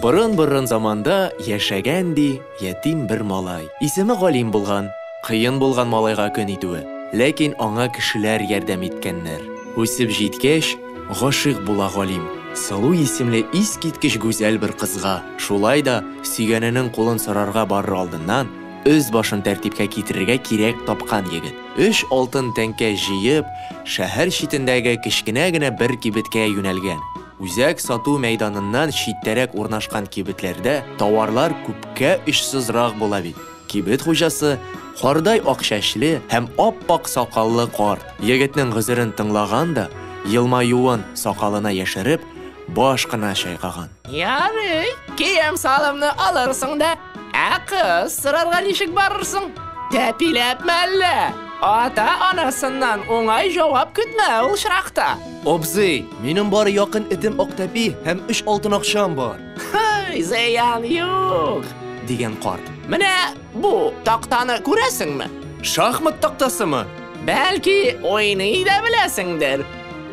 Борын-борын заманда яшәгән, ди, ятим бер малай. Исеме Галим булган. Кыен булган малайга көн итүе. Ләкин аңа кешеләр ярдәм иткәннәр. Үсеп җиткәч, гашыйк була Галим. Сылу исемле искиткеч гүзәл бер кызга. Шулай да, сөйгәненең кулын сорарга барыр алдыннан, өс-башын тәртипкә китерергә кирәк тапкан егет. Өч алтын тәңкә җыеп, шәһәр читендәге кечкенә генә бер кибеткә юнәлгән. Үзәк сату мәйданыннан читтәрәк урнашкан кибетләрдә тауарлар күпкә очсызрак була бит. Кибет хуҗасы, кардай ак чәчле һәм ап-ак сакаллы карт, егетнең гозерен тыңлаган да, елмаюын сакалына яшереп, баш кына чайкаган. Ярый, кием-салымны алырсың да, ә кыз сорарга ничек барырсың? Тәпиләпме әллә? Ата-анасыннан уңай җавап көтмә ул очракта. Абзый, минем бары якын этем Актәпи һәм өч алтын акчам бар. Хай, зыян юк, дигән карт. Менә бу тактаны күрәсеңме? Шахмат тактасымы? Бәлки, уйный да беләсеңдер.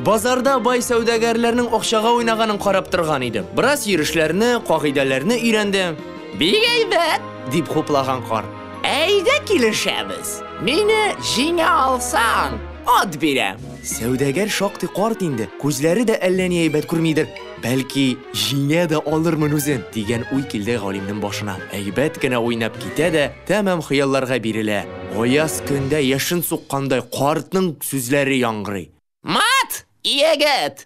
Базарда бай сәүдәгәрләрнең акчага уйнаганын карап торган идем. Бераз йөрешләрне, кагыйдәләрне өйрәндем. Бик әйбәт, дип хуплаган карт. Әйдә килешәбез. Мине җиңә алсаң, ат бирәм. Сәүдәгәр шактый карт инде, күзләре дә әллә ни әйбәт күрмидер. Бәлки, җиңә дә алырмын үзен, дигән уй килде галимнең башына. Әйбәт кенә уйнап китә дә, тәмам хыялларга бирелә. Аяз көндә яшен суккандай картның сүзләре яңгырый. Мат, егет!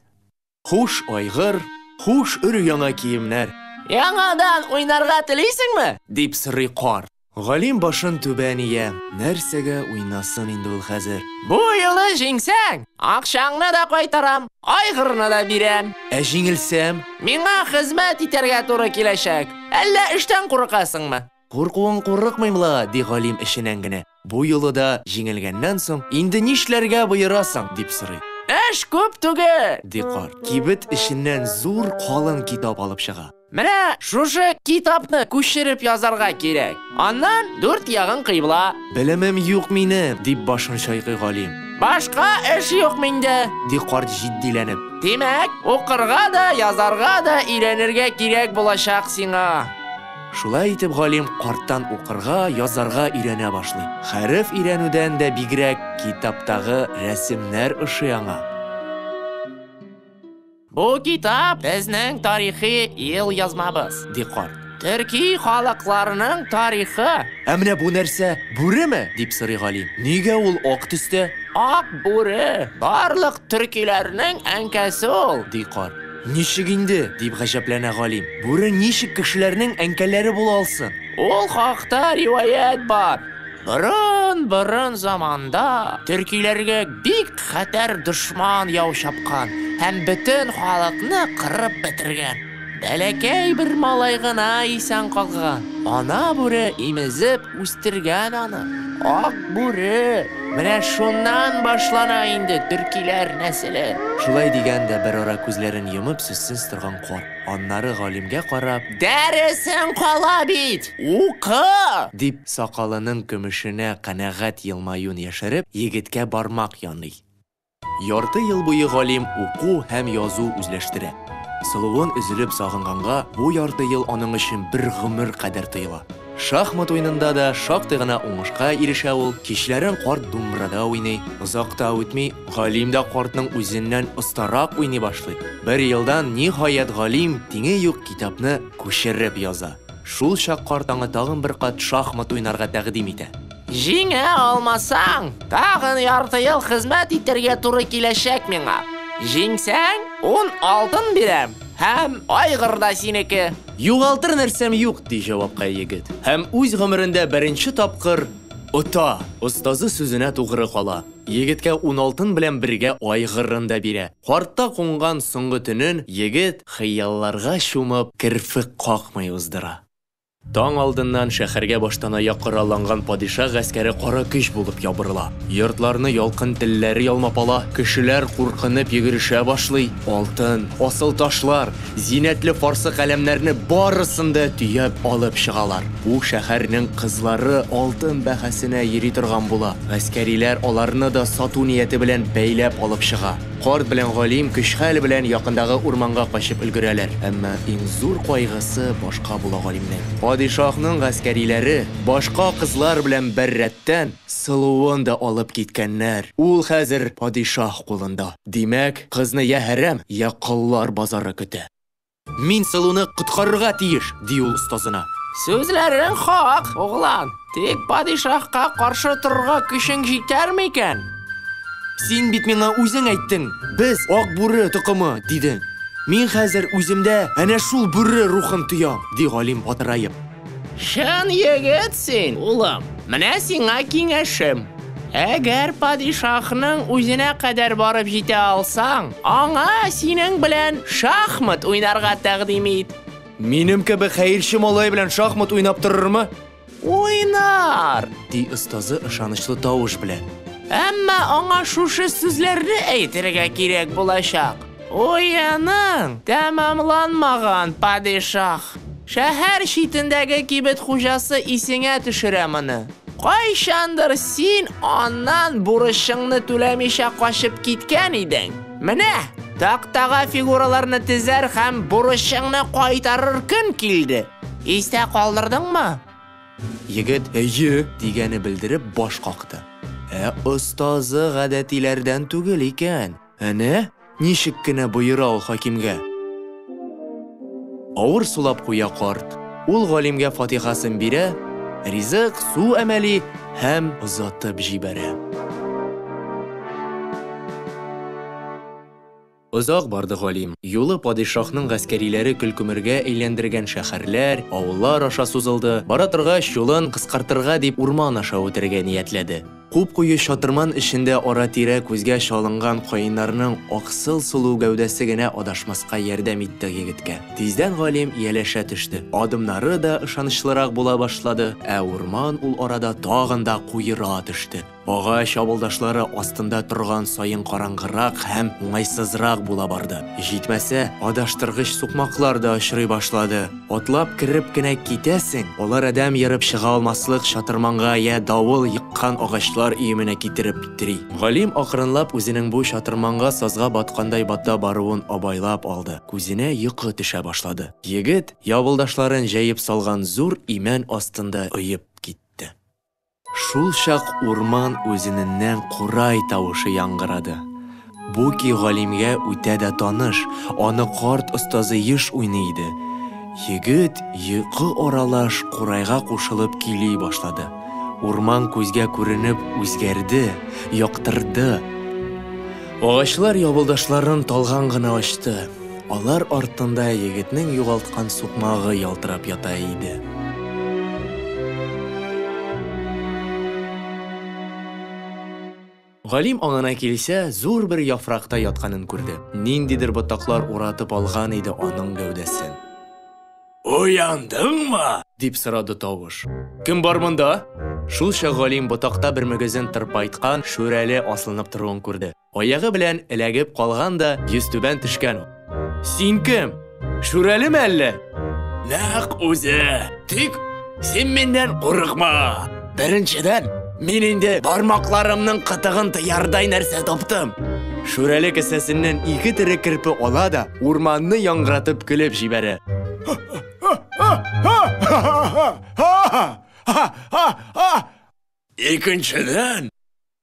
Хуш, айгыр, хуш, өр-яңа киемнәр! Яңадан уйнарга телисеңме? Дип сорый карт. Галим башын түбән ия. Нәрсәгә уйнасын инде ул хәзер? Бу юлы җиңсәң, акчаңны да кайтарам, айгырны да бирәм. Ә җиңелсәм? Миңа хезмәт итәргә туры киләчәк. Әллә эштән куркасыңмы? Куркуын курыкмыйм ла, ди Галим эченнән генә. Бу юлы да җиңелгәннән соң, инде нишләргә боерасың? дип сорый. Эш күп түгел, ди карт. Кибет эченнән зур калын китап алып чыга. Менә шушы китапны күчереп язарга кирәк. Аннан дүрт ягын кыйбла. Белемем юк минем, дип башын чайкый Галим. Башка эш юк миндә, ди карт җитдиләнеп. Димәк, укырга да, язарга да өйрәнергә кирәк булачак сиңа. Шулай итеп Галим карттан укырга, язарга өйрәнә башлый. Хәреф өйрәнүдән дә бигрәк китаптагы рәсемнәр ошый аңа. Бу китап безнең тарихи елъязмабыз, ди карт. Төрки халыкларының тарихы. Ә менә бу нәрсә, бүреме? дип сорый Галим. Нигә ул ак төстә? Ак бүре, барлык төркиләрнең әнкәсе ул, ди карт. Ничек инде? дип гаҗәпләнә Галим. Бүре ничек кешеләрнең әнкәләре була алсын? Ул хакта риваять бар. Борын-борын заманда төркиләргә бик хәтәр дошман яу чапкан һәм бөтен халыкны кырып бетергән. Бәләкәй бер малай гына исән калган. Ана бүре имезеп үстергән аны. Ак бүре! Менә шуннан башлана инде төркиләр нәселе. Шулай дигән дә берара күзләрен йомып сүзсез торган карт. Аннары галимгә карап. Дәресең кала бит! Укы! Дип, сакалының көмешенә канәгать елмаюын яшереп, егеткә бармак яный. Ярты ел буе галим уку һәм язу үзләштерә. Сылуын өзелеп сагынганга, бу ярты ел аның өчен бер гомер кадәр тоела. Шахмат уенында да шактый гына уңышка ирешә ул, кичләрен карт думбрада уйный. Озак та үтми, Галим дә картның үзеннән остарак уйный башлый. Бер елдан, ниһаять, Галим тиңе юк китапны күчереп яза. Шул чак карт аңа тагын бер кат шахмат уйнарга тәкъдим итә. Җиңә алмасаң, тагын ярты ел хезмәт итәргә туры киләчәк миңа. Җиңсәң, ун алтын бирәм һәм айгыр да синеке. Югалтыр нәрсәм юк, ди җавапка егет. Һәм үз гомерендә беренче тапкыр ота. Остазы сүзенә тугры кала. Егеткә ун алтын белән бергә айгырын да бирә. Картта кунган соңгы төнен егет, хыялларга чумып, керфек какмый уздыра. Таң алдыннан шәһәргә баштанаяк коралланган падиша гаскәре кара көч булып ябырыла. Йортларны ялкын телләре ялмап ала, кешеләр куркынып йөгерешә башлый. Алтын, асыл ташлар, зиннәтле фарсы каләмнәрне барысын да төяп алып чыгалар. Бу шәһәрнең кызлары алтын бәһасенә йөри торган була. Гаскәриләр аларны да сату нияте белән бәйләп алып чыга. Карт белән Галим көч-хәл белән якындагы урманга качып өлгерәләр. Әмма иң зур кайгысы башка була Галимнең. Падишаһның гаскәриләре, башка кызлар белән беррәттән, Сылуын да алып киткәннәр. Ул хәзер падишаһ кулында. Димәк, кызны я һәрәм, я коллар базары көтә. Мин Сылуны коткарырга тиеш, ди ул остазына. Сүзләрең хак, углан. Тик падишаһка каршы торырга көчең җитәр микән? Син бит миңа үзең әйттең, без ак бүре токымы, дидең. Мин хәзер үземдә әнә шул бүре рухын тоям, ди Галим батыраеп. Чын егет син, улым. Менә сиңа киңәшем. Әгәр падишаһның үзенә кадәр барып җитә алсаң, аңа синең белән шахмат уйнарга тәкъдим ит. Минем кебек хәерче малай белән шахмат уйнап торырмы? Уйнар, ди остазы ышанычлы тавыш белән. Әмма аңа шушы сүзләрне әйтергә кирәк булачак. Уеның тәмамланмаган, падишаһ. Шәһәр читендәге кибет хуҗасы исеңә төшерә моны. Кайчандыр син аннан бурычыңны түләмичә качып киткән идең. Менә, тактага фигураларны тезәр һәм бурычыңны кайтарыр көн килде. Истә калдырдыңмы? Егет әйе дигәне белдереп баш какты. Ә остазы гадәтиләрдән түгел икән. Әнә, ничек кенә боера ул хакимгә. Авыр сулап куя карт. Ул галимгә фатихасын бирә, ризык, су әмәли һәм озатып җибәрә. Озак барды галим. Юлы падишаһның гаскәриләре көлкүмергә әйләндергән шәһәрләр, авыллар аша сузылды. Бара торгач, юлын кыскартырга дип урман аша үтәргә ниятләде. Куп-куе чатырман эчендә ара-тирә күзгә чалынган каеннарның аксыл сылу гәүдәсе генә адашмаска ярдәм итте егеткә. Тиздән галим ияләшә төште. Адымнары да ышанычлырак була башлады, ә урман ул арада тагын да куера төште. Агач авылдашлары астында торган саен караңгырак һәм уңайсызрак була барды. Җитмәсә, адаштыргыч сукмаклар да очрый башлады. Атлап кереп кенә китәсең, алар адәм ерып чыга алмаслык чатырманга я давыл еккан агачлар өеменә китереп тери. Галим акрынлап үзенең бу чатырманга сазга баткандай бата баруын абайлап алды. Күзенә йокы төшә башлады. Егет, ябылдашларын җәеп салган зур имән астында оеп китте. Шул чак урман үзененнән курай тавышы яңгырады. Бу көй Галимгә үтә дә таныш, аны карт остазы еш уйный иде. Егет йокы аралаш курайга кушылып көйли башлады. Урман күзгә күренеп үзгәрде, яктырды. Агачлар ябылдашларын талган гына ачты. Алар артында егетнең югалткан сукмагы ялтырап ята иде. Галим аңына килсә, зур бер яфракта ятканын күрде. Ниндидер ботаклар уратып алган иде аның гәүдәсен. Уяндыңмы? Дип сорады тавыш. Кем бар монда? Шул чак Галим ботакта бер мөгезен тырпайткан Шүрәле асылынып торуын күрде. Аягы белән эләгеп калган да йөзтүбән төшкән ул. Син кем? Шүрәлеме әллә? Нәкъ үзе. Тик син миннән курыкма. Беренчедән, мин инде бармакларымның кытыгын тыярдай нәрсә таптым. Шүрәле кесәсеннән ике тере керпе ала да урманны яңгыратып көлеп җибәрә. Икенчедән,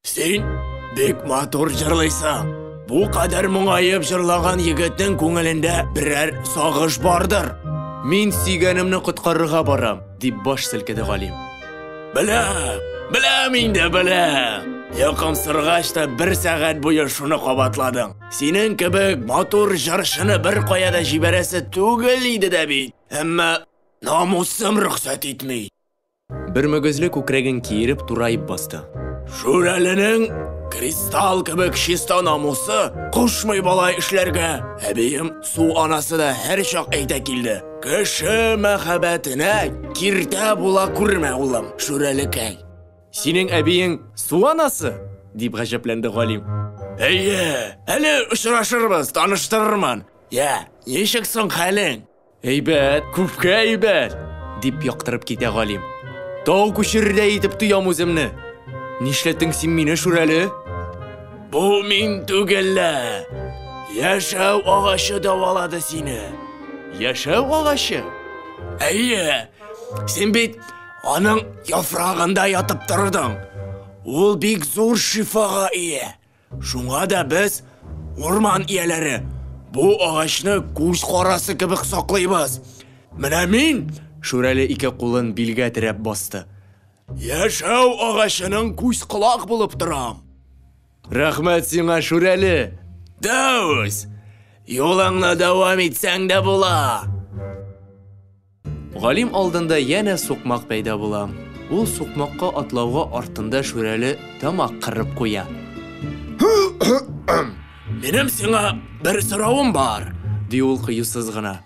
син бик матур җырлыйсың. Бу кадәр моңаеп җырлаган егетнең күңелендә берәр сагыш бардыр. Мин сөйгәнемне коткарырга барам, дип баш селкеде Галим. Беләм, беләм инде, беләм. Йокым сыргач та бер сәгать буе шуны кабатладың. Синең кебек матур җырчыны бер кая да җибәрәсе түгел иде дә бит. Әмма намусым рөхсәт итми. Бер мөгезле күкрәген киереп тураеп басты. Шүрәленең кристалл кебек чиста намусы кушмый болай эшләргә. Әбием су анасы да һәрчак әйтә килде. Кеше мәхәббәтенә киртә була күрмә, улым, Шүрәлекәй. Синең әбиең су анасы? дип гаҗәпләнде Галим. Әйе, әле очрашырбыз, таныштырырмын. Я, ничек соң хәлең? Әйбәт, күпкә әйбәт, дип яктырып китә Галим. Тау күчерердәй итеп тоям үземне. Нишләттең син мине, Шүрәле? Бу мин түгел лә. Яшәү агачы дәвалады сине. Яшәү агачы? Әйе. Син бит аның яфрагында ятып тордың. Ул бик зур шифага ия. Шуңа да без, урман ияләре, бу агачны күз карасы кебек саклыйбыз. Менә мин, Шүрәле ике кулын билгә терәп басты. Яшәү агачының күз-колак булып торам. Рәхмәт сиңа, Шүрәле. Дәүс, юлыңны дәвам итсәң дә була. Галим алдында янә сукмак пәйда була. Ул сукмакка атлауга артында Шүрәле тамак кырып куя. Минем сиңа бер соравым бар, ди ул кыюсыз гына.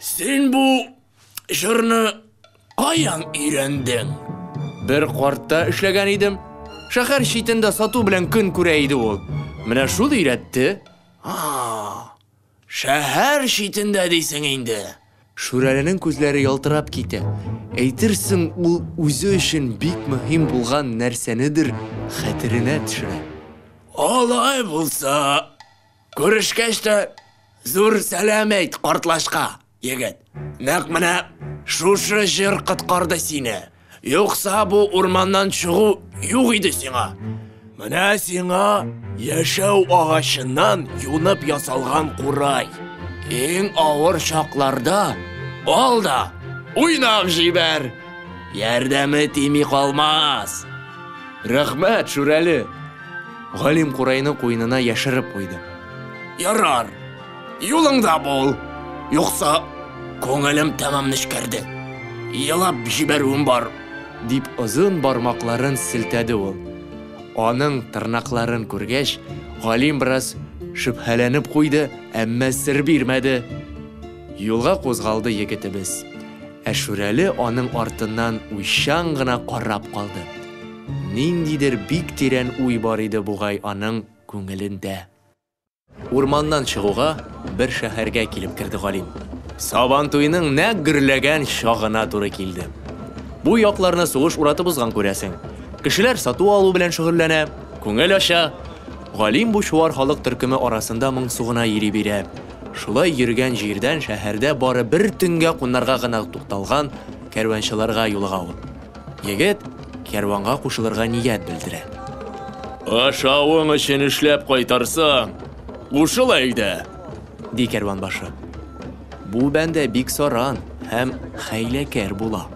Син бу җырны каян өйрәндең? Бер картта эшләгән идем. Шәһәр читендә сату белән көн күрә иде ул. Менә шул өйрәтте. А, шәһәр читендә дисең инде. Шүрәленең күзләре ялтырап китә. Әйтерсең, ул үзе өчен бик мөһим булган нәрсәнедер хәтеренә төшерә. Алай булса, күрешкәч тә зур сәлам әйт картлашка, егет. Нәкъ менә шушы җыр коткарды сине. Юкса бу урманнан чыгу юк иде сиңа. Менә сиңа яшәү агачыннан юнып ясалган курай. Иң авыр чакларда ал да уйнап җибәр. Ярдәме тими калмас. Рәхмәт, Шүрәле. Галим курайны куенына яшереп куйды. Ярар, юлыңда бул. Юкса күңелем тәмам нечкәрде. Елап җибәрүем бар, дип озын бармакларын селтәде ул. Аның тырнакларын күргәч, Галим бераз шөбһәләнеп куйды, әмма сер бирмәде. Юлга кузгалды егетебез. Ә Шүрәле аның артыннан уйчан гына карап калды. Ниндидер бик тирән уй бар иде бугай аның күңелендә. Урманнан чыгуга бер шәһәргә килеп керде Галим. Сабантуйның нәкъ гөрләгән чагына туры килде. Бу якларны сугыш уратып узган күрәсең. Кешеләр сату-алу белән шөгыльләнә, күңел ача. Галим бу чуар халык төркеме арасында моңсу гына йөри бирә. Шулай йөргән җирдән шәһәрдә бары бер төнгә кунарга гына тукталган кәрванчыларга юлыга ул. Егет кәрванга кушылырга ният белдерә. Ашавың өчен эшләп кайтарсаң, кушыл әйдә, ди кәрван башы. Бу бәндә бик саран һәм хәйләкәр була.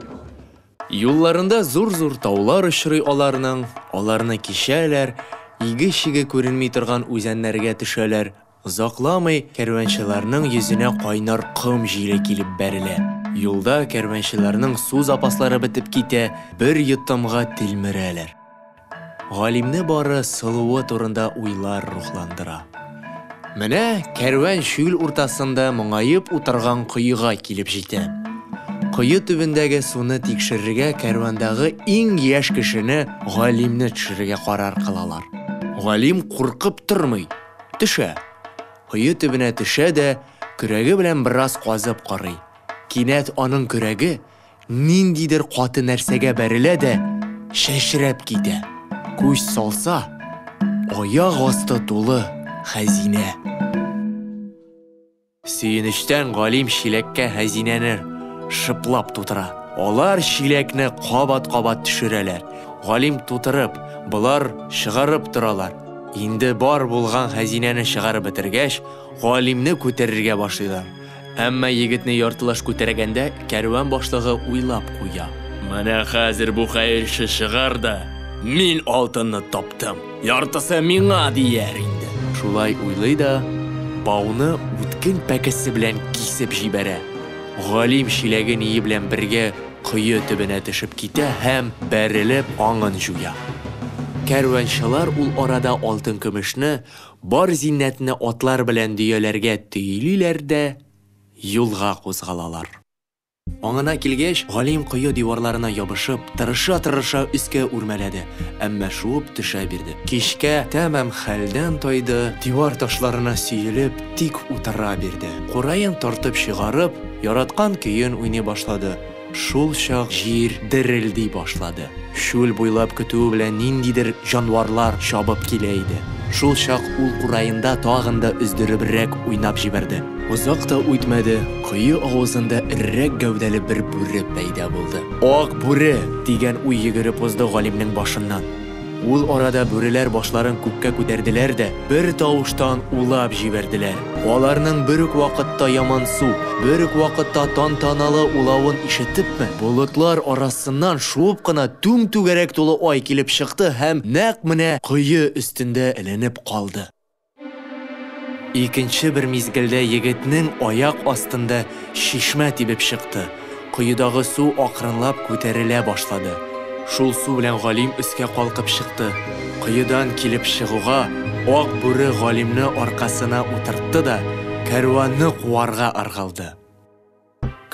Юлларында зур-зур таулар очрый аларның, аларны кичәләр, иге-чиге күренми торган үзәннәргә төшәләр. Озакламый кәрванчыларның йөзенә кайнар ком җиле килеп бәрелә. Юлда кәрванчыларның су запаслары бетеп китә, бер йотымга тилмерәләр. Галимне бары сылуы турында уйлар рухландыра. Менә кәрван чүл уртасында моңаеп утырган коега килеп җитә. Кое төбендәге суны тикшерергә кәрвандагы иң яшь кешене Галимне төшерергә карар кылалар. Галим куркып тормый, төшә. Кое төбенә төшә дә, көрәге белән бераз казып карый. Кинәт аның көрәге ниндидер каты нәрсәгә бәрелә дә, чәчрәп китә. Күз салса, аяк асты тулы хәзинә. Сөенечтән Галим чиләккә хәзинәне шыплап тутыра. Алар чиләкне кабат-кабат төшерәләр. Галим тутырып, болар чыгарып торалар. Инде бар булган хәзинәне чыгарып бетергәч, Галимне күтәрергә башлыйлар. Әмма егетне яртылаш күтәргәндә кәрван башлыгы уйлап куя. Менә хәзер бу хәерче чыгар да, мин алтынны таптым, яртысы миңа дияр инде. Шулай уйлый да, бауны үткен пәкесе белән кисеп җибәрә. Галим чиләге ние белән бергә кое төбенә төшеп китә һәм бәрелеп аңын җуя. Кәрванчылар ул арада алтын-көмешне, бар зиннәтне атлар белән дөяләргә төйлиләр дә юлга кузгалалар. Аңына килгәч, Галим кое диварларына ябышып, тырыша-тырыша өскә үрмәләде, әмма шуып төшә бирде. Кичкә тәмам хәлдән тайды, дивар ташларына сөелеп, тик утыра бирде. Кураен тартып чыгарып, яраткан көен уйный башлады. Шул чак җир дерелди башлады. Чүл буйлап көтүе белән ниндидер җанварлар чабып килә иде. Шул чак ул кураенда тагын да өздеребрәк уйнап җибәрде. Озак та үтмәде, кое авызында эрерәк гәүдәле бер бүре пәйда булды. Ак бүре! дигән уй йөгереп узды Галимнең башыннан. Ул арада бүреләр башларын күккә күтәрделәр дә, бер тавыштан улап җибәрделәр. Аларның бер үк вакытта ямансу, бер үк вакытта тантаналы улавын ишетепме, болытлар арасыннан шуып кына түм-түгәрәк тулы ай килеп чыкты һәм нәкъ менә кое өстендә эленеп калды. Икенче бер мизгелдә егетнең аяк астында чишмә тибеп чыкты. Коедагы су акрынлап күтәрелә башлады. Шул су белән Галим өскә калкып чыкты. Коедан килеп чыгуга, Ак бүре Галимне аркасына утыртты да, кәрванны куарга ыргылды.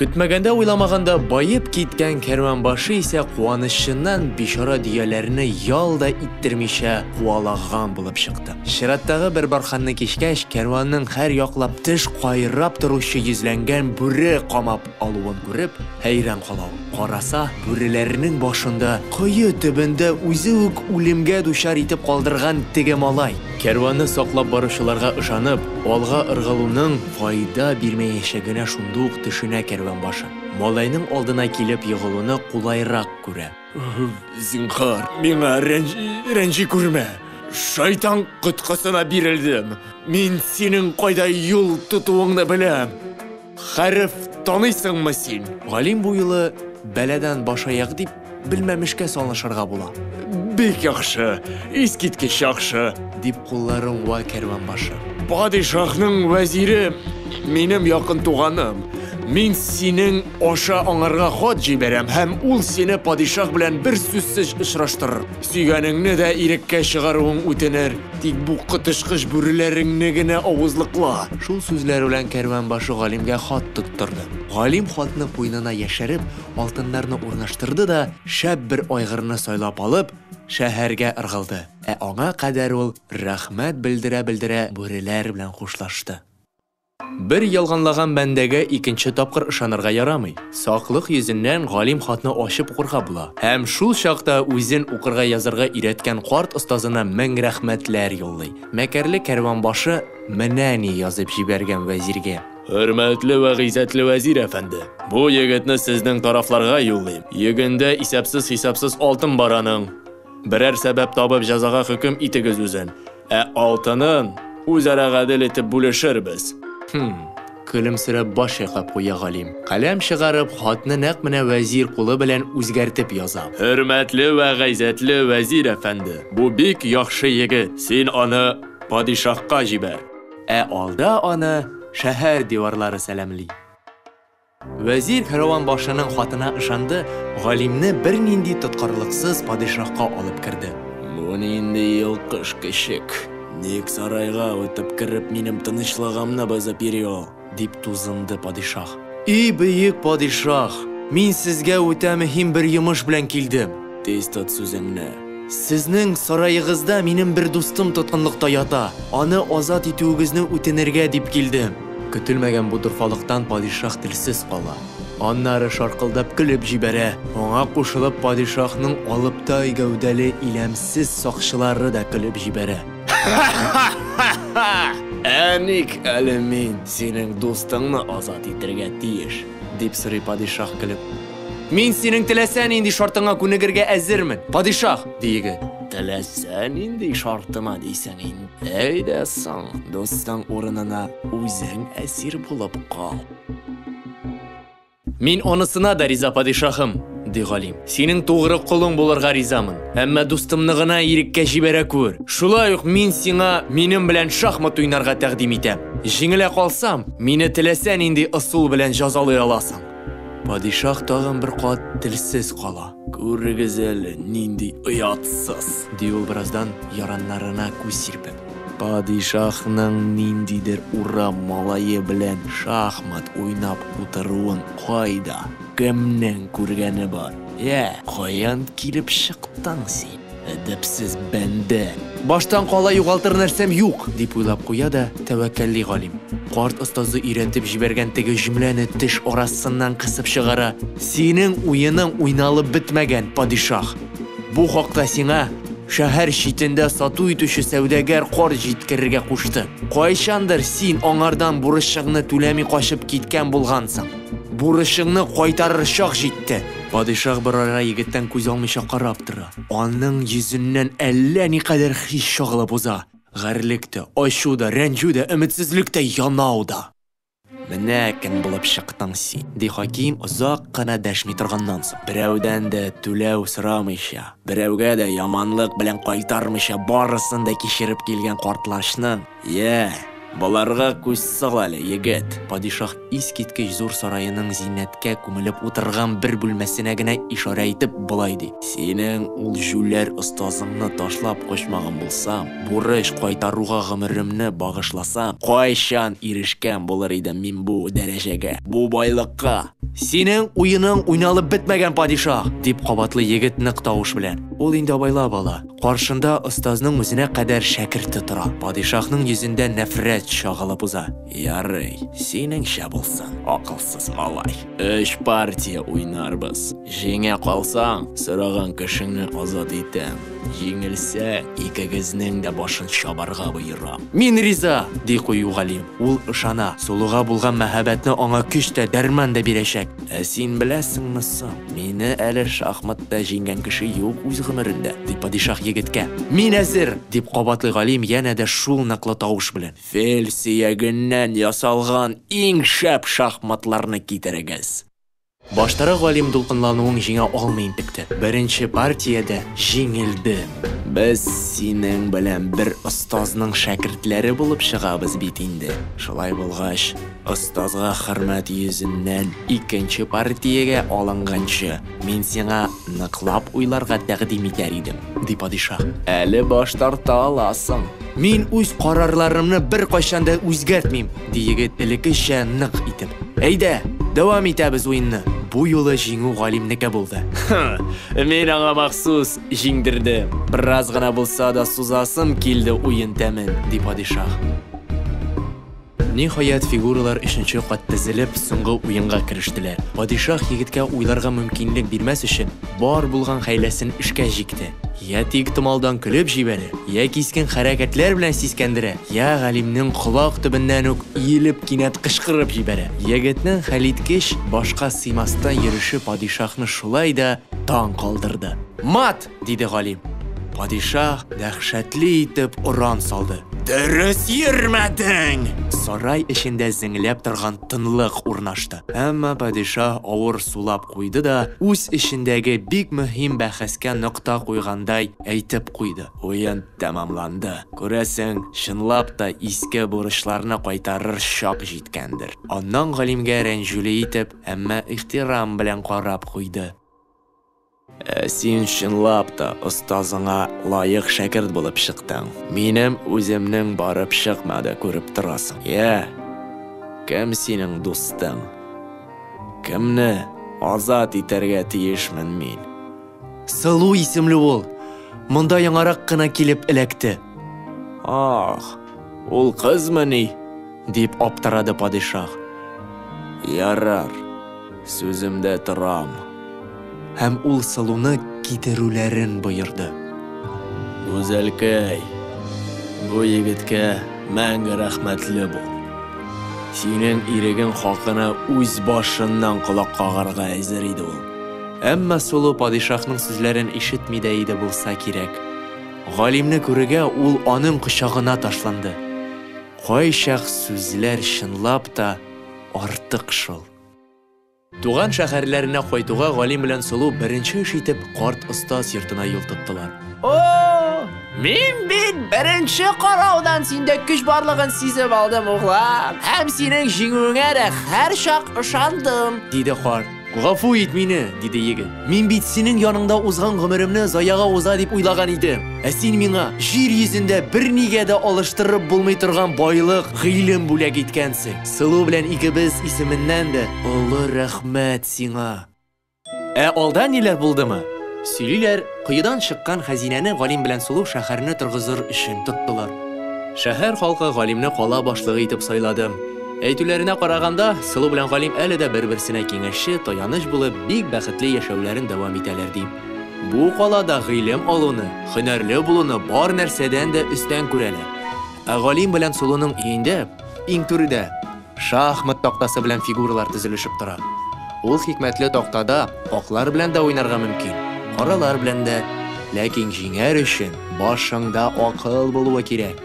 Көтмәгәндә-уйламаганда баеп киткән кәрванбашы исә куанычыннан бичара дөяләрне ял да иттермичә куалаган булып чыкты. Чираттагы бер барханны кичкәч, кәрванның һәр яклап теш кайрап торучы йөзләнгән бүре камап алуын күреп, хәйран кала ул. Караса, бүреләрнең башында, кое төбендә үзе үк үлемгә дучар итеп калдырган теге малай. Кәрванны саклап баручыларга ышанып, алга ыргылуның файда бирмәячәгенә шунда ук төшенә кәрванбашы. Малайның алдына килеп егылуны кулайрак күрә. Зинһар, миңа рәнҗи күрмә. Шайтан коткысына бирелдем. Мин синең кайда юл тотуыңны беләм. Хәреф таныйсыңмы син? Галим бу юлы бәладән башаяк дип белмәмешкә салышырга була. Бик яхшы, искиткеч яхшы, дип кулларын уа кәрванбашы. Падишаһның вәзире минем якын туганым. Мин синең аша аңарга хат җибәрәм һәм ул сине падишаһ белән бер сүзсез очраштырыр. Сөйгәнеңне дә иреккә чыгаруың үтенер. Тик бу коточкыч бүреләреңне генә авызлыкла. Шул сүзләр белән кәрванбашы Галимгә хат тоттырды. Галим хатны куенына яшереп, алтыннарны урнаштырды да, шәп бер айгырны сайлап алып, шәһәргә ыргылды. Ә аңа кадәр ул рәхмәт белдерә-белдерә бүреләр белән хушлашты. Бер ялганлаган бәндәгә икенче тапкыр ышанырга ярамый. Саклык йөзеннән Галим хатны ачып укырга була. Һәм шул чакта үзен укырга-язарга өйрәткән карт остазына мең рәхмәтләр юллый. Мәкерле кәрванбашы менә ни язып җибәргән вәзиргә. Хөрмәтле вә гыйззәтле вәзир әфәнде, бу егетне сезнең тарафларга юллыйм. Йөгендә исәпсез-хисапсыз алтын бар аның. Берәр сәбәп табып җәзага хөкем итегез үзен. Ә алтынын үзара гадел итеп бүлешербез. Хм, көлемсерәп баш чайкап куя Галим. Каләм чыгарып, хатны нәкъ менә вәзир кулы белән үзгәртеп яза. Хөрмәтле вә гайзәтле вәзир әфәнде, бу бик яхшы егет, син аны падишаһка җибәр. Ә алда аны шәһәр диварлары сәламли. Вәзир кәрван башының хатына ышанды, Галимне бернинди тоткарлыксыз падишаһка алып керде. Бу нинди йолкыш көчек? Ник сарайга үтеп кереп минем тынычлыгымны бозып йөри ул? Дип тузынды падишаһ. И бөек падишаһ, мин сезгә үтә мөһим бер йомыш белән килдем. Тиз тот сүзеңне. Сезнең сараегызда минем бер дустым тоткынлыкта ята. Аны азат итүегезне үтенергә дип килдем. Көтелмәгән бу дорфалыктан падишаһ телсез кала. Аннары шаркылдап көлеп җибәрә. Аңа кушылып падишаһның алыптай гәүдәле иләмсез сакчылары да көлеп җибәрә. Ха-ха-ха! Ә ник әле мин синең дустыңны азат итергә тиеш? Дип сорый падишаһ көлеп. Мин синең теләсә нинди шартыңа күнегергә әзермен, падишаһ, ди егет. Теләсә нинди шартыма дисең инде. Әйдә соң, дустың урынына үзең әсир булып кал. Мин анысына да риза, падишаһым, ди Галим. Синең тугры колың булырга ризамын. Әмма дустымны гына иреккә җибәрә күр. Шулай ук мин сиңа минем белән шахмат уйнарга тәкъдим итәм. Җиңелә калсам, мине теләсә нинди ысул белән җәзалый аласың. Падишаһ тагын бер кат телсез кала. Күрегез әле, нинди оятсыз, ди ул бераздан яраннарына күз сирпеп. Падишаһның ниндидер урам малае белән шахмат уйнап утыруын кайда, кемнең күргәне бар? Йә, каян килеп чыктың син, әдәпсез бәндә? Баштан кала югалтыр нәрсәм юк, дип уйлап куя да тәвәккәлли Галим. Карт остазы өйрәтеп җибәргән теге җөмләне теш арасыннан кысып чыгара. Синең уеның уйналып бетмәгән, падишаһ. Бу хакта сиңа Шәһәр читендә сату итүче сәүдәгәр карт җиткерергә кушты. Кайчандыр син аңардан бурычыңны түләми качып киткән булгансың. Бурычыңны кайтарыр чак җитте. Падишаһ бер ара егеттән күз алмыйча карап тора. Аның йөзеннән әллә никадәр хис чагылып уза. Гарьлек тә, ачу да, рәнҗү дә, өметсезлек тә, янау да. Менә кем булып чыктың син, ди хаким, озак кына дәшми торганнан соң. Берәүдән дә түләү сорамыйча, берәүгә дә яманлык белән кайтармыйча барысын да кичереп килгән картлачның, Йә, боларга күз сал әле, егет! Падишаһ искиткеч зур сараеның зиннәткә күмелеп утырган бер бүлмәсенә генә ишарә итеп болай ди, Синең ул җүләр остазыңны ташлап качмаган булсам, бурыч кайтаруга гомеремне багышласам, кайчан ирешкән булыр идем мин бу дәрәҗәгә, бу байлыкка? Синең уеның уйналып бетмәгән, падишаһ! дип кабатлый егет нык тавыш белән. Ул инде абайлап ала, каршында остазның үзенә кадәр шәкерте тора. Падишаһның йөзендә нәфрәт чагылып уза. Ярый, синеңчә булсын, акылсыз малай. Өч партия уйнарбыз. Җиңә калсаң, сораган кешеңне азат итәм. Җиңелсәң, икегезнең дә башын чабарга боерам. Мин риза! ди кую Галим. Ул ышана, сылуга булган мәхәббәтне аңа көч тә, дәрман да бирәчәк. Ә син беләсеңме соң, мине әле шахматта җиңгән кеше юк үз гомерендә, ди падишаһ егеткә. Мин әзер! дип кабатлый Галим янә дә шул ныклы тавыш белән. Фил сөягеннән ясалган иң шәп шахматларны китерегез! Баштарак Галим дулкынлануын җиңә алмый интекте. Беренче партиядә җиңелде. Без синең белән бер остазның шәкертләре булып чыгабыз бит инде. Шулай булгач, остазга хөрмәт йөзеннән икенче партиягә алынганчы, мин сиңа ныклап уйларга тәкъдим итәр идем, ди падишаһ. Әле баш тарта аласың. Мин үз карарларымны беркайчан да үзгәртмим, ди егет элеккечә нык итеп. Әйдә, дәвам итәбез уенны. Бу юлы җиңү Галимнеке булды. Мин аңа махсус җиңдердем. Бераз гына булса да сузасым килде уен тәмен, ди падишаһ. Ниһаять, фигуралар өченче кат тезелеп, соңгы уенга керештеләр. Падишаһ егеткә уйларга мөмкинлек бирмәс өчен, бар булган хәйләсен эшкә җикте. Йә тиктомалдан көлеп җибәрә, йә кискен хәрәкәтләр белән сискәндерә, йә Галимнең колак төбеннән үк иелеп кинәт кычкырып җибәрә. Егетнең хәлиткеч, башка сыймастан йөреше падишаһны шулай да таң калдырды. Мат! диде Галим. Падишаһ дәһшәтле итеп оран салды. Дөрес йөрмәдең! Сарай эчендә зеңләп торган тынлык урнашты. Әмма падишаһ авыр сулап куйды да, үз эчендәге бик мөһим бәхәскә нокта куйгандай әйтеп куйды. Уен тәмамланды. Күрәсең, чынлап та иске бурычларны кайтарыр чак җиткәндер. Аннан Галимгә рәнҗүле итеп, әмма ихтирам белән карап куйды. Ә син чынлап та остазыңа лаек шәкерт булып чыктың. Минем үземнең барып чыкмады, күреп торасың. Йә, кем синең дустың? Кемне азат итәргә тиешмен мин? Сылу исемле ул. Монда яңарак кына килеп эләкте. Ах, ул кызмыни? Дип аптырады падишаһ. Ярар, сүземдә торам. Һәм ул сылуны китерүләрен боерды. Гүзәлкәй, бу егеткә мәңге рәхмәтле бул. Синең ирегең хакына үз башыннан колак кагарга әзер иде ул. Әмма сылу падишаһның сүзләрен ишетми дә иде булса кирәк. Галимне күрүгә ул аның кочагына ташланды. Кайчак сүзләр чынлап та артык шул. Туган шәһәрләренә кайтуга Галим белән Сылу беренче эш итеп карт остаз йортына юл тоттылар. О, мин бит беренче караудан синдә көч барлыгын сизеп алдым, углан. Һәм синең җиңүеңә дә һәрчак ышандым, диде карт. Гафу ит мине, диде егет. Мин бит синең яныңда узган гомеремне заяга уза дип уйлаган идем. Ә син миңа җир йөзендә бернигә дә алыштырып булмый торган байлык, гыйлем бүләк иткәнсең. Сылу белән икебез исеменнән дә олы рәхмәт сиңа. Ә алда ниләр булдымы? Сөйлиләр, коедан чыккан хәзинәне Галим белән Сылу шәһәрне торгызыр өчен тоттылар. Шәһәр халкы Галимне кала башлыгы итеп сайлады. Әйтүләренә караганда, Сылу белән Галим әле дә бер-берсенә киңәшче, таяныч булып, бик бәхетле яшәүләрен дәвам итәләр, ди. Бу калада гыйлем алуны, һөнәрле булуны бар нәрсәдән дә өстен күрәләр. Ә Галим белән Сылуның өендә, иң түрдә, шахмат тактасы белән фигуралар тезелешеп тора. Ул хикмәтле тактада аклар белән дә уйнарга мөмкин, каралар белән дә. Ләкин җиңәр өчен башыңда акыл булуы кирәк.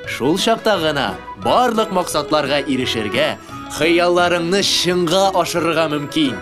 Шул чакта гына барлык максатларга ирешергә, хыялларыңны чынга ашырырга мөмкин.